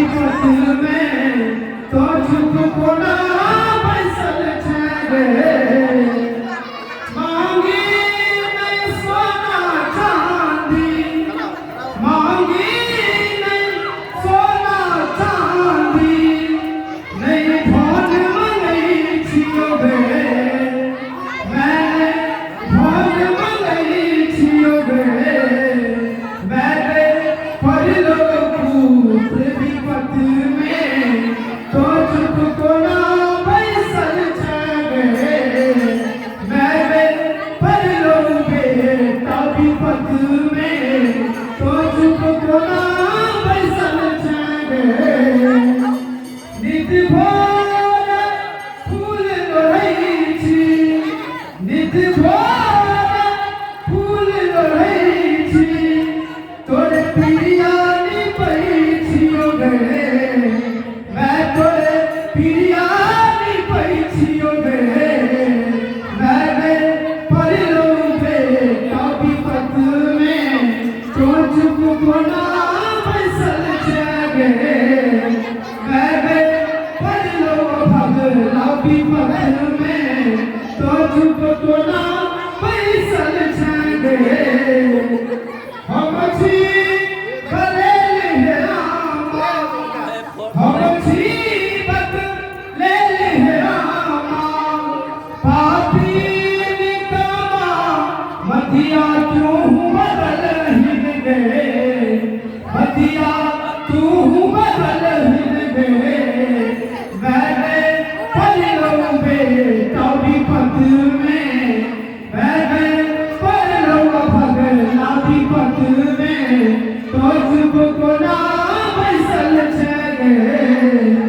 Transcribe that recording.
विपत मे तो चुप कोना बैसल छै गे। मांगी नहि सोना चांदी, मांगी नहि सोना चांदी, नहि धन मंगै छियौ गे, मैं धन मंगै छियौ गे, मैं पढ़लो पुत्र विपत मे तो चुप कोना बैसल छै गे, मैं पढ़लो बेटा विपत मे तो चुप कोना बैसल छै गे। नित भोर फूल लोढ़ै छी, नित भोर फूल लोढ़ै छी, तोरे पिरिया निपै छियौ गे, मैं तोरे पिरिया निपै छियौ गे, मैं गे पड़लौ बेटा विपत मे तो चुप कोना बैसल छै गे, मैं गे पड़लौ भगला विपत मे तो चुप कोना बैसल छै गे। हम छी बदल हे रामा, हम छी बदल हे रामा, पापी निकमा मतिया तू बदल हिन गे, मतिया तू बदल हिन गे, मैं पड़लौ बेटा विपत में, मैं पड़लौ भगला विपत में तो चुप कोना बैसल छै गे।